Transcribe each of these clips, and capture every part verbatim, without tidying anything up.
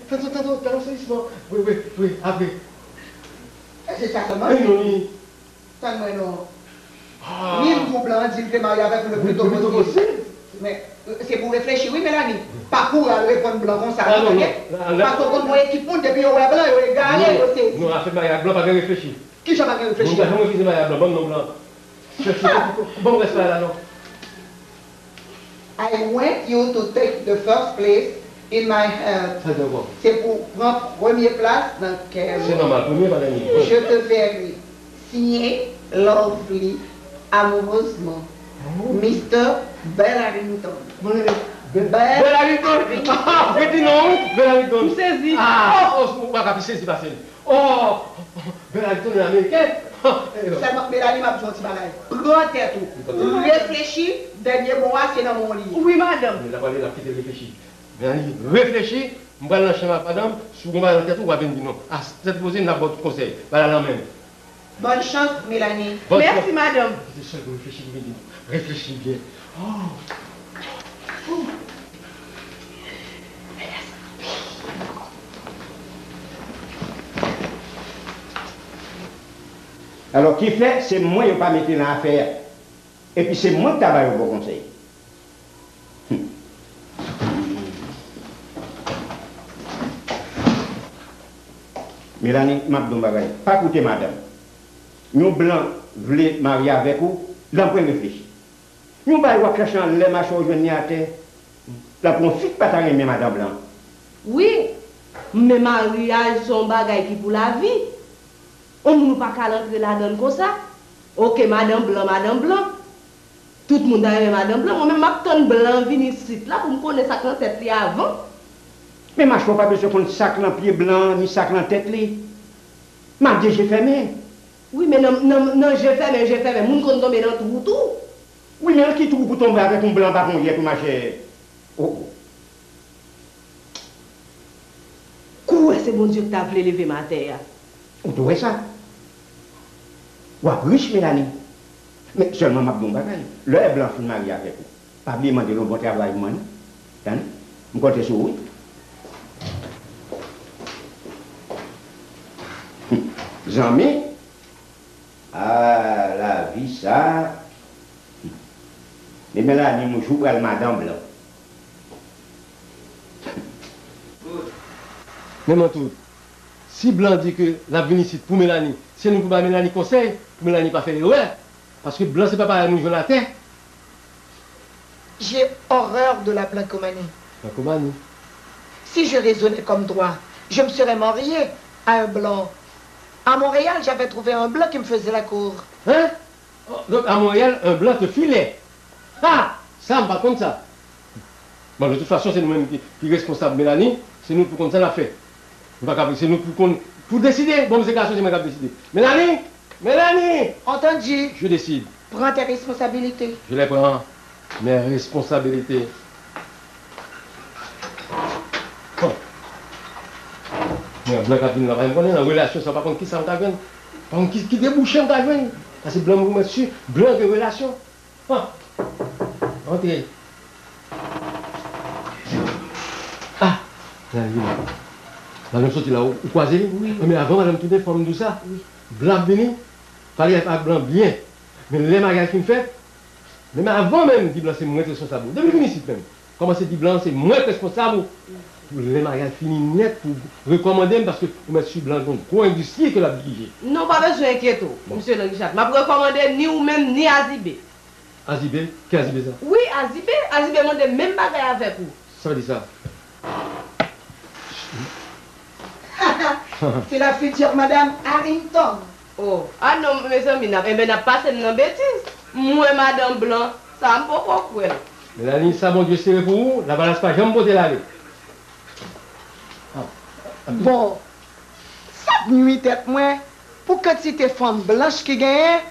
Tann, tann, tann, tann, tann, sèyezman. Wi, wi, wi, apre. E se sa sèlman? Wi, non, li. Tann mwen non. Ah. Ni m di w blan an di l te marye avèk ou le plus tôt possible. Men, euh, se pou w reflechi, wi, Melanie. Pa kouri al reponn blan konsa, non, tande? Paske w konn gon ekip moun, depi yo wè blan, yo egare, yo sezi. Non, afè marye ak blan, pa gen reflechi. Kijan pa gen reflechi? Moun pa janm refize marye ak blan, ban m non blan. Chèche, ban m rès la, la, non. I want you to take the first place in my heart. Sa te ankò. Se pou w pran premye plas nan kè m. Se nòmal, premye pa dènye. Je te fais aimer. Signé, Lovely, amoureusement, Mister Bell Harrington. Mwen rele Bell Harrington. Ah, rete non, wi, Bell Harrington. M sezi. Ah, oh, ou pa ka pi sezi pase l. Oh, Bell Harrington, ameriken. Sèlman, Melanie, m ap di w yon ti bagay. Pran tèt ou. Reflechi, dènye mo a, se nan men w li ye. Wi, madanm. L ap pale, l ap kite l reflechi. Melanie, reflechi, m pral nan chanm ak madanm, si w gon bagay nan tèt ou, w ap vin di non. A tèt poze, n ap ba w tout konsèy. Bagay la nan men m. Bonne chance, Melanie. Bonne chance. Mèsi, madanm. Kite sèl pou reflechi pou vin di non. Reflechi byen. Oh. Alò, ki fè se mwen yo pa mete nan afè a? Epi se mwen ki ta ba yo bon konsèy. Hmm. Melanie, m ap di w yon bagay. Pa koute madanm. Yon blan vle marye avèk ou, l anpwen reflechi. Yon bagay w ap chache anlè mache w jwenn li atè. L ap pran yon fi k pa ta renmen madanm blan. Wi, men maryaj se yon bagay ki pou lavi. Yon moun ou pa ka al antre ladan l konsa. Oke, madanm blan, madanm blan. Tout moun ta renmen madanm blan. Mwen menm, m ap tann blan an vin isit la pou m konnen sa k nan tèt li avan. Men machwè w pa bezwen konn sa k nan pye blan an, ni sa k nan tèt li. Malgre je fèmen. Wi, men nan, nan, nan je fèmen, je fèmen, moun konn tonbe nan twou tou. Wi, men nan ki twou pou tonbe avèk yon blan pa gon yèt ou mache? Oh, oh. Kou wè se Bondye ki ta vle leve m atè a. Ou te wè sa? W ap rich, Melanie. Men sèlman m ap di w yon bagay. Lè blan fin marye avèk ou, pa bliye mande l yon bon travay pou mwen, non. Tande? M konte sou ou, wi. Zanmi, ah, lavi sa. Men Melanie, yon jou pral madanm blan. Men mwen tou, si blan di ke l ap vin isit pou Melanie, se nou pou bay Melanie konsèy, pou Melanie pa fè erè, paske blan se pa parèy moun jwenn atè. J'ai horreur de la blancomannie. Blancomannie. Si je raisonnais comme toi, je me serais mariée à un blanc. À Montréal, j'avais trouvé un blanc qui me faisait la cour. Hein? Oh, donc à Montréal, un blanc te filait. Ha! Sa, m pa t konn sa. Bon, de tout fason, se nou menm ki, ki responsab, Melanie. Se nou pou konn sa n ap fè. Nou pa ka, se nou pou konn, pou deside. Bon, se gason, se mwen k ap deside. Melanie! Melanie! Entendu. Je décide. Prends tes responsabilités. Je les prends. Mes responsabilités. Bon. Mwen, blan k ap vin la, pa m konnen nan relasyon sa, pa konn ki sa m ka jwenn. Pa konn ki, ki debouche m ka jwenn. Paske blan m remèt si, blan gen relasyon. Ah! Antre. Ah! Madanm vini. Madanm soti la, ou, ou kwaze li? Wi. Men avan madanm tounen, fò m di w sa. Wi. Blan ap vini, pale ak blan byen. Men lè maryaj fin fèt, menm avan menm, di blan se mwen k responsab ou. Depi l vin isit menm, kòmanse di blan se mwen k responsab ou. Pou lè maryaj fini nèt, pou rekòmande m, paske ou mèt swiv blan gon gwo endistri ke l ap dirije. Non, pa bezwen enkyete w, bon, mesye Henri Chat. M ap rekòmande ni ou menm, ni Azibe. Azibe? Ki Azibe sa? Wi, Azibe. Azibe mande menm bagay avèk ou. Sa vle di sa? C'est la future Madame Harrington. Oh, ah non, mezanmi, n ap, enben, n ap pase m nan betiz. Mwen, madanm blan, sa m poko kwè l. Melanie, sa Bondye sere pou ou, lavalas pa janm pote l ale. Ah. Bon, sa ap nwi tèt mwen pou kantite fanm blanch ki genyen,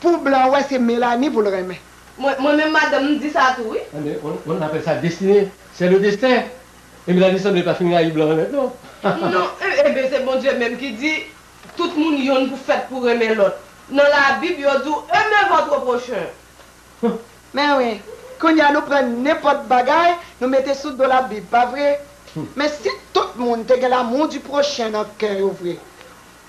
pou blan wè se Melanie pou l renmen. Mwen, mwen menm madanm, m di sa tou, wi. Enben, on, on appelle ça destinée. C'est le destin. E Melanie sanble pa fin rayi blan an nèt, non. Non, e, enben, se Bondye menm ki di, tout moun yonn pou fèt pou renmen lòt. Nan Labib, yo di w, aimez votre prochain. Men wi, kounye a nou pran nenpòt bagay, nou mete sou do Labib, pa vre? Men si tout moun te gen l'amour du prochain nan kè yo vre,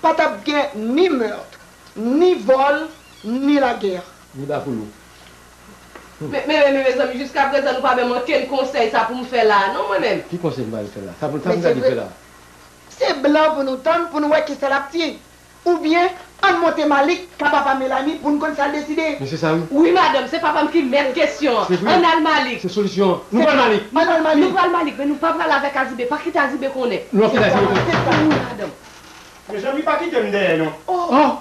pa t ap gen ni meurtre, ni vol, ni lagè. Ni bafoulou. Men, men, men, men, mezanmi, jiskaprezan, nou pa ban m okenn konsèy sa pou m fè la a, non, mwen menm. Ki konsèy m pral fè la? Sa pou, sa pou m gade fè la? Se blan pou nou tann, pou nou wè kisa l ap di. Oubyen, ann monte Malik, ka papa Melanie, pou n konn sa l deside. Men se sa, wi. Wi, madanm, se papa m ki mèt kesyon an. Se vre. Ann al Malik. Se solisyon an. Nou pral Malik. Ann al Malik. Nou pral Malik, men nou pa pral avèk Azibe. Pa kite Azibe konnen. Nou ap kite Azibe konnen. Se sa, wi, madanm. Mezanmi, pa kite m dèyè, non. Oh! Oh!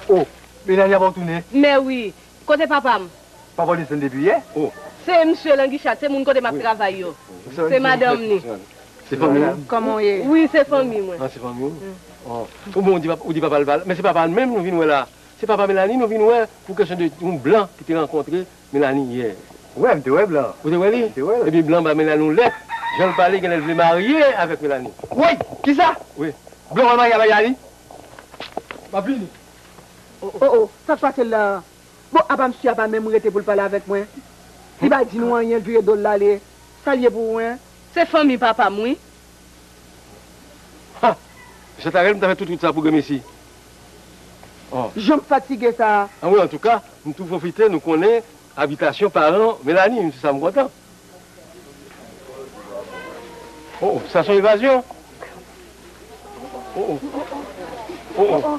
Oh, Melania, bon tounen. Mè wi, kote papa m? Papa w desann depi yè? Oh. Se msye Langichat, se moun kote m ap travay yo. Se madanm ni. Se fanmi w? Kòman w ye? Wi, se fanmi mwen. Ah, se fanmi w? Oh. Ou bon, ou di pap-, ou di papa l pa la. Men se papa l menm nou vin wè la. Se papa Melanie nou vin wè pou kesyon de yon blan ki te rankontre Melanie yè. Wi, m te wè blan. Ou te wè li? M te wè l. Epi blan ba Melanie yon lèt. Jan l pale, genlè l vle marye avèk Melanie. Woy! Kisa? Wi. Blan wè marye avèk Melanie? M ap vini. Oh, oh, sa k pase l la? Bon, apa msye a pa menm rete pou l pale avèk mwen? Li pa di nou anyen, l vire do l l ale. Sa l ye pou ou, en? Se fanmi papa m, wi. Ha! Mesye Tarèl, m ta fè tout wout sa pou granmesi. Oh. Jan m fatige sa a. Ah wi, antouka, nou tou pwofite, nou konnen abitasyon paran Melanie, m se sa m kontan. Oh, oh, sa se yon evazyon. Oh, oh. Oh, oh.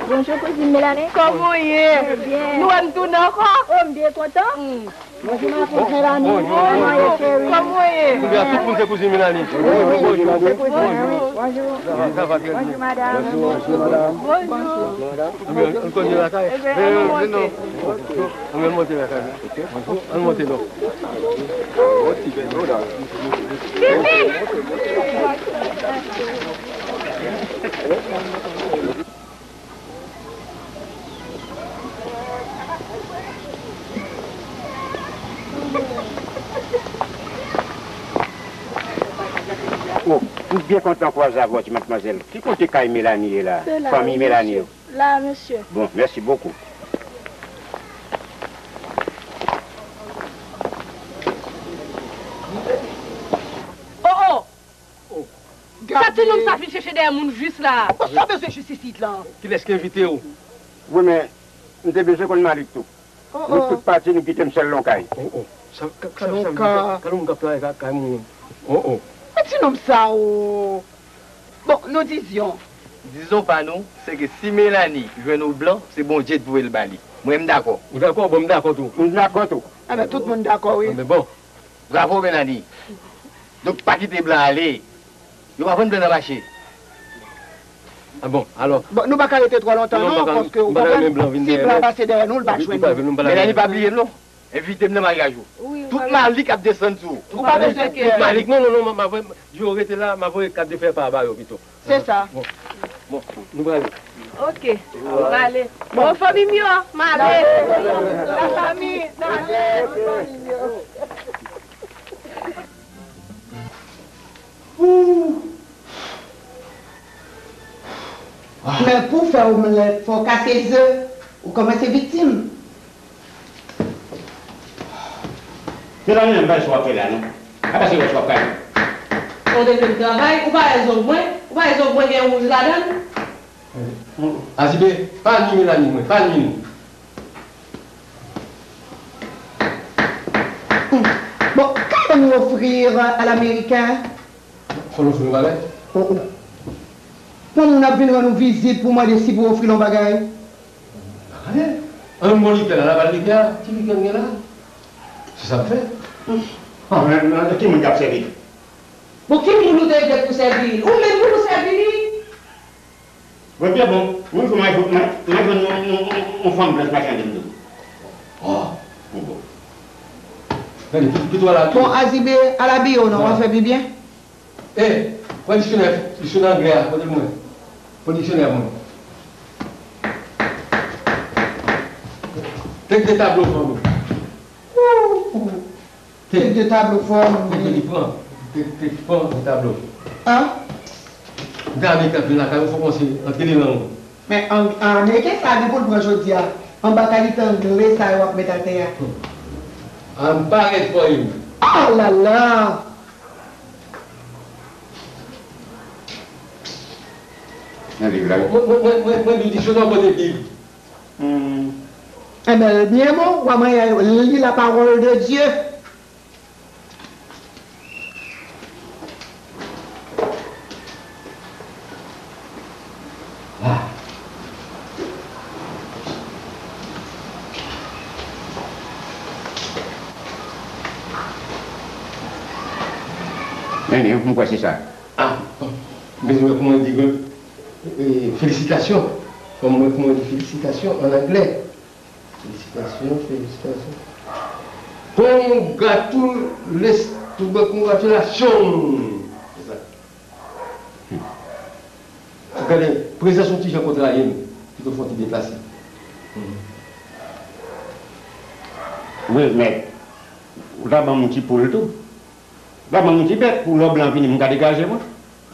Bonjou, kouzin Melanie. Kòman w ye? Byen. Nou wè m tounen ankò. Oh, m byen kontan. Hmm. Bonjou, ma kouzin Melanie. Bonjou, bonjou. Kòman w ye, cheri? Kòman w ye? Kounye a tout moun se kouzin Melanie. Wi, wi, wi. Bonjou. Bonjou. Sa va, sa va, trè byen. Bonjou, madam. Bonjou, madam. Bonjou. Ann kontinye lakay. Ebyen, ann monte. Ann monte lakay. Ann monte non. Oh, m byen kontan kwaze avè w, ti madmwazèl. Ki kote kay Melanie ye la? Fanmi Melanie yo. La, mesye. Bon, mèsi bokou. Oh, oh! Oh. Sa ti nonm sa vin chèche dèyè moun jis la a. Bon, sa w bezwen jis isit la? Kilès ki envite w? Wi, men m te bezwen konn Malik tou. Oh, oh. Nou tout pati, nou kite m sèl nan kay. Oh, oh. Sa, ka, sa, sa vle di, ka, ka nou moun k ap travay ka, kay moun yo. Oh, oh. Men ti nonm sa, oh. Bon, nou dizyon. Dizon pa nou, se ke si Melanie jwenn yon blan, se Bondye ki voye l ba li. Mwen, m dakò. Ou dakò? Bon, m dakò tou. M dakò tou. Enben, tout moun dakò, wi. Enben, bon. Bravo, Melanie. Donk, pa kite blan ale. Yo pa vann blan nan mache. Ah bon, alò. Bon, nou pa ka rete twò lontan non, paske ou konprann, si blan pase dèyè nou, l pa jwenn nou. Melanie, pa bliye m non. Envite m nan maryaj ou. Tout Malik ap desann sou ou. Ou pa bezwen kè. Tout Malik, non, non, non, m a voye, di yo rete la, m a voye kat de fè pa ba yo pito. Se sa. Bon, bon, nou prale. Ok, nou prale. Bon, fanmi m yo, m ale. La fanmi, n ale. Men pou w fè omlèt, fò w kase ze, ou kòmanse viktim. Se la menm, m pa wè sa w ap fè la, non. Apa se wè sa w ap fè la. Ou te vle m travay, ou pa wè zong mwen, ou pa wè zong mwen gen wouj ladan l? Azibe, pa nwi Melanie mwen, pa nwi nou. Bon, qu'allons-nous offrir à l'Américain? Fò n ofri yon bagay. Oh, oh. Yon moun ap vin rann ou vizit pou mande si pou ofri l yon bagay. Anyen. Ann bon likè la, la bal likè a, ki likè n gen la? Se sa m fè. Ah. Nan, nan, nan, ki moun k ap sèvi l? Bon, ki moun ou te vle pou sèvi l? Ou menm pou nou sèvi li? Bon, byen bon, yon jou m a jwenn, m a, m a jwenn yon, yon, yon, yon fanm blanch machann de m tou. Oh. Bon, bon. Gade, ki, ki twa la, bon, Azibe, al abiye w non, w ap fè pi byen. Eh, pran diksyonè, diksyonè anglè a, kote mwen? Pran diksyonè a mwen. Tèt de tablo fò nou. Tèt de tablo fò nou. Tèt de li pran. Te, te pran ti tablo. An? M te Ameriken anpil lakay ou, fòk w kòmanse antre li nan ou. Men an, an Ameriken sa gen pou l pran jodi a. Anba kalite angle sa yo w ap met atè a. Hmm. I'm parried for you. Oh la la! Nan liv la wi. Mwen, mwen, mwen, mwen, mwen li disyonè, mwen li Bib. Hmm. Enben, l byen bon, w a manyen li la parole de Dieu. Ah. Men, men, m kwè se sa. Ah, bon. M bezwen wè kòman yo di, e, felisitasyon. Fò m wè kòman yo di felisitasyon an anglè. Felisitasyon, felisitasyon. Congratulations, congratulations. Se sa. Hmm. Ou gade, prezans yon ti jan kontraye m, pito fè yon ti deplase. Hmm. Wi, men, ou ta ban m yon ti poul tou. Ban mwen yon ti bèt pou lè blan vini, m ka degaje mwen.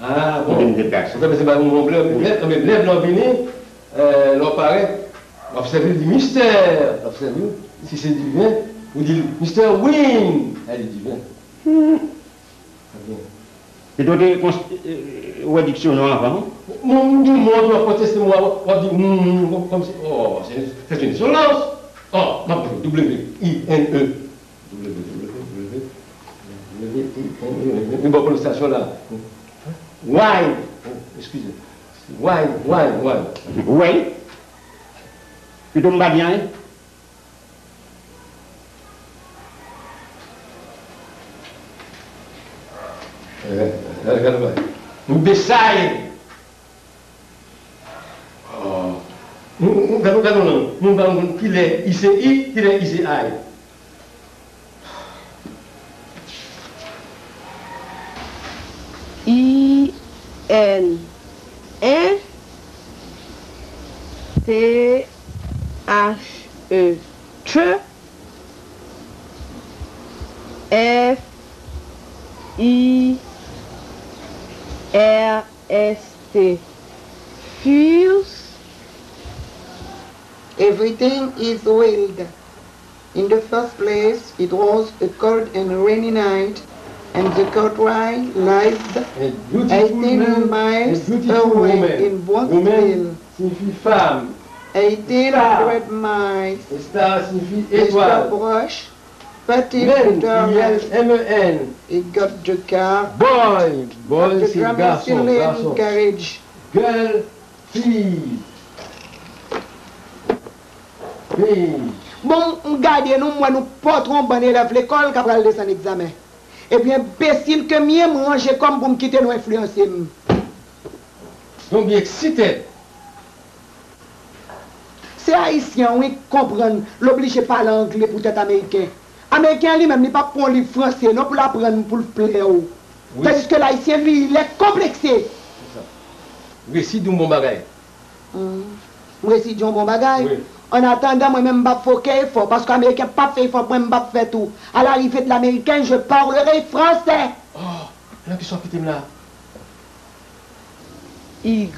Ah, bon. Epi m deplase. Ou fè mesye ba nou yon blan, lè, lè blan vini, euh, lè w parèt, w ap sèvi l di mistè, w ap sèvi l. Si se diven, ou di l, mistè Win, sa li diven. Hmm. Ebyen. Pito te kons-, euh, wè diksyonè w anvan, wi. Moun di mò, w ap konteste mò, w ap di, hmm, hmm, kòmsi, oh, c'est, c'est une insolence. Oh, m ap W, I N E. W, W, W, W, W, I, N, E, N, E, bon, pwononsyasyon la. Wine. Oh, eskize. Wine, wine, wine. Wine. Pito m pa di anyen. Eh, gade, gade, gade. M beside. Oh. Nou, nou, gade, gade, non. Nou pa konn kilè I se I, kilè I se I. I N E T H E, tche. F I R S T, first. Everything is wild. In the first place, it was a cold and rainy night, and the cold rain lasted eighteen miles away in Bronxville. Siyifi fanm. Eighteen hundred miles. Star siyifi etwal. But it returned. It got the car. Boy, boy se gason, gason. Girl, fi. Fi. Bon, m gade nou, m wè nou potro yon bann elèv lekòl k ap pral desann egzamen. Epi enbesil ke m ye, m ranje kò m pou m kite nou enfliyanse m. Don't be excited. Se Ayisyen an, wi, k konprann l oblije pale angle poutèt Ameriken. Ameriken an li menm, li p ap pran yon liv franse non pou l aprann pou l plè w. Wi. Tandiske l Ayisyen, li, il est complexé. Se sa. Resi di yon bon bagay. Hmm. M resi di yon bon bagay. Wi. Annatandan, mwen menm, m p ap fè okenn efò, paske Ameriken p ap fè efò pou mwen, m p ap fè tou. À l'arrivée de l'Américain, je parlerai français. Oh, nan ki sa w kite m la? Y